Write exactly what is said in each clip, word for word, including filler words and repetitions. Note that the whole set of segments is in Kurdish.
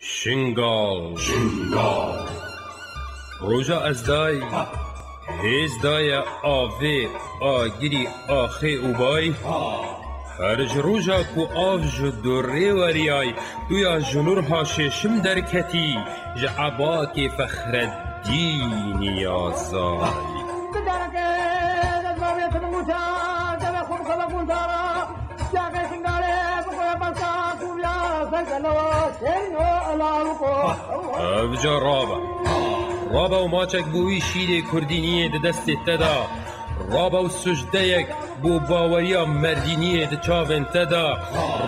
Şingal. Şingal. Roja ez day, hêz daye avê, agirî, axê û bay. Her ji roja ku av ji dorê weriyay, tu ya ji Nûrha Şêşim derketî, ji ebakê Fexreddînî ya zay. Ev ca rabe. Rabe û maçek bo wî şîrê kurdîniyê di destê te de. Rabe û sucdeyek bo baweriya merdîniyê di çavên te de.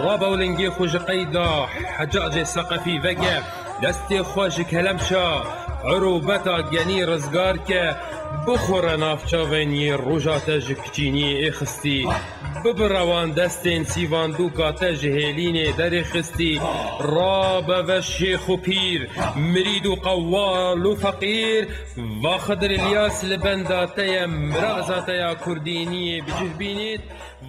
Rabe û lingê xwe ji qeyda Hecacê Seqefî veke. Destê xwe ji kelemşa erobeta genî rizgar ke. Bixwire nav çavên yê roja te ji kiçîniyê êxistî. Bibire wan destên sîvandûka te ji hêlînê derêxistî. Rabe ve şêx û pîr, mirîd û qewal û feqîr. Va Xidir Îlyas li benda te ye, miraza te ya kurdîniyê bi cih bînît.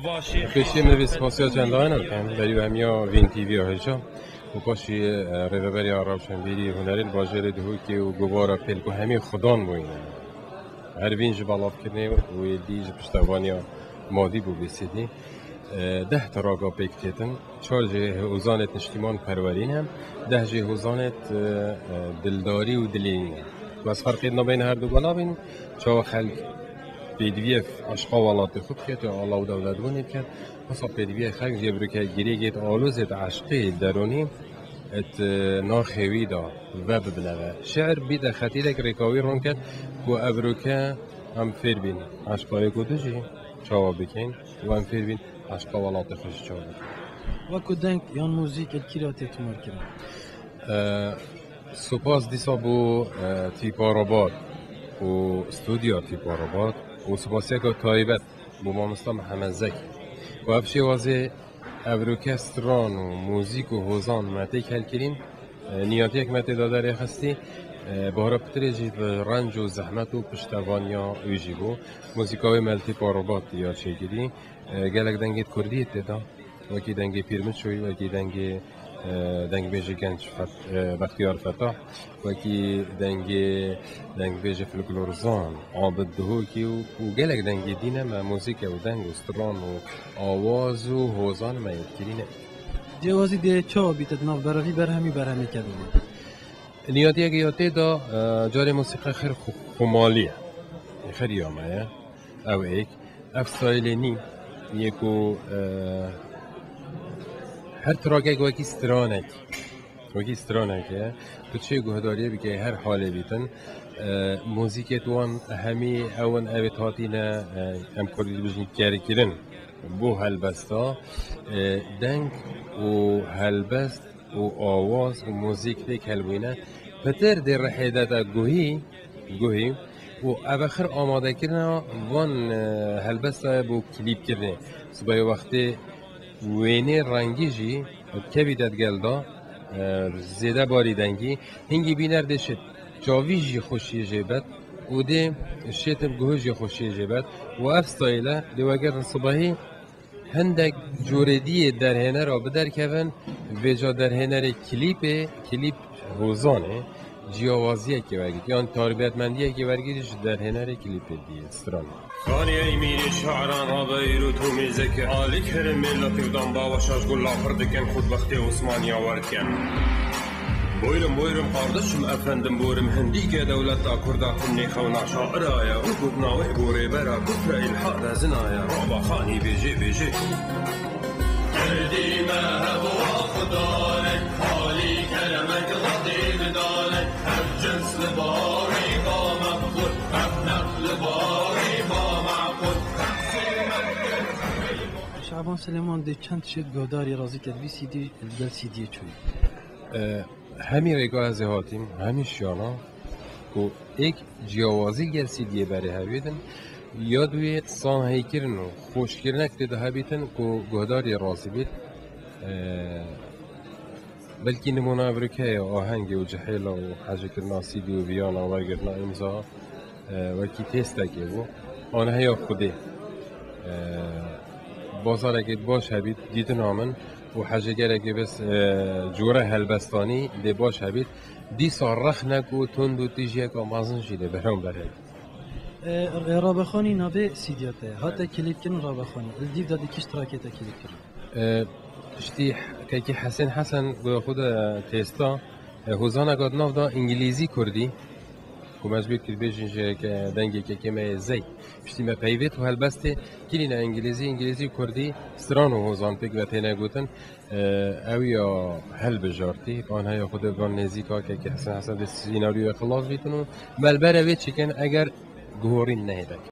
Va şêx. Pêşî min vê spasiya çendayene bikim, berî hemiya Vîn T V ya hêja û paşî, e, rêveberiya rewşenbîrî hunerê li bajêrê Duhokê û govara pêl ku hemî xudan bûyîne. Her vîn ji belavkirinê û êdî ji piştevaniya madî bû vê C D. E, deh tiraka pêk têtin. Çar jî hozanê niştîman perwerî ne, deh jî hozanê, e, e, dildarî û dilînî ne. Ku ez ferqê nabeyne her du gala bîn, çawa xelk pêdiviyê eşqa welatê xwe bike, ya Allah û dewletbûnê bike, wisa pêdiviyê xelk jê biroke girêgê di alozê di eşqê deronî, et, e, naxê wî de ve bibine ve. Şiir bîte xetîrek rêka wî ron ket ku ev roke em fêr bîn eşqa yek û du jî çawa bikeyn û em fêr bîn eşqa welatê xwe jî çawa bikin. Wekû deng yan muzîk li kî re tê tomarkirin? E, Spas dîsa bo, e, Tîpa Rabat û stûdya Tîpa Rabat û spasiyeka taybet bo mamosta Mihemed Zekî ku ev şêwazê ev roke stran û muzîk û hozan me têk helkirîn. E, niyatiyek me tê de derêxistî. E, bahra pitirê jî bi renc û zehmet û piştevaniya wî jî bû. Muzîka wê me li Tîpa Rabat ya çêkirî. E, gelek dengê kurdî tê de. Wekî dengê Pîr Miçoyî, wekî dengê, e, dengbêjê genc Fet-, e, Bextiyar Fetah, wekî dengê dengbêjê folklorzan Abid Duhokî û, û gelek dengê dîne me muzîke û deng û stran û awaz û hozan me yêdkirîne. Cêwazî dê çawa bîte di nav berevî berhemî berhemê kevin? Niyatiyeke ya tê de, e, carê muzîqe xêr xu-, xumalî ye. Xêriya me ye. Ew êk. Ev stayîlê nî yê ku, e, her trakek wekî stranek, wekî stranek e. Tu çê guhdariyê bike her halê bîtin. E, muzîkê tu wan hemî ew in, ew ê hatîne, e, em kurdî dibijin kerkirin bo helbesta, e, deng û helbest û awaz û muzîk têk helbûyîne. Pitir dê rihê de de guhî, guhî û evexir amadekirina van, e, helbesta ye bo klîpkirinê. Sibahê wextê wênê rengî jî kevî de digel de, e, zêde barî dengî. Hingî bîner dê şêt çavî jî xweşiyê jê bet û dê şêt guh jî xweşiyê jê bet û ev stayîle dê wegerin sibahî hindek corêdiyê derhênera biderkevin, vêca derhênerê klîpê, klîp hozanê, ciyawaziyekê wergirî, yan taybetmendiyekê wergirî ji derhênerê klîpê diyê, stranê. Xanî ey mîrê şaran rabe îro tu mêzeke alî kerimê letîf dan baweşa ji gula pir dikin xwe bextê Osmaniya werken. Buyurun, buyurun, kardeşim, efendim, buyurun, hindîke dewleta Kurda ku nêxewna şaira ye û gotina wê bo rêbera kufre îlhad ezina ye. Raba Xanî bêjê, bêjê. Kerdî me hevwa xudarek, halî keremek Xwedê bidarek, ev cins li barî ba me bixwe, ev nex li barî ba me xwe. Şaban Silêman dê çend şêt guhdarî razî kir vî C D li gel C D yê çûyî. E, Hemî rêka ez ê hatîm, hemî şiyana ku êk ciyawazî gel C D yê berê hevîtin, ya duyê saheykirin û xweşkirinek tê de hebîtin ku guhdarî razî bît. E, belkî nimûna evrike ye, ahengê û cihêla û hecikirina C D û viyana wergirtina îmza, e, wekî têstekê bû. Aniha ya Xwedê, e, bazarekê baş hebît, dîtina min, û hejê gelekê bes, e, cûre helbestanî dê baş hebît. Dîsa rexnek û tund û tîjiyeka mezin jî lê beramber heye. E, e, Rabexanî navê sîdiya te hate kilîpkirin Rabexanî. Li dîv de di kîş trakê te kilîpkirin. E, piştî Kekî Hesên Hesen goya xwe de têsta, e, hozaneka di nav da îngilîzî kurdî, ku me ji bîr kir bêjin ji ke-, dengê kekê me yê zey. Piştî me peyvêt û helbestê kirîne îngilîzî, îngilîzî û kurdî, stran û hozan pêk ve têne gotin. E, ew ya helbijartî, an heya xwe de van nêzîka Kekî Hesen Hesen de sînaryoyê xilas bîtin û me li ber evê çikin eger guhorîn nehêdek.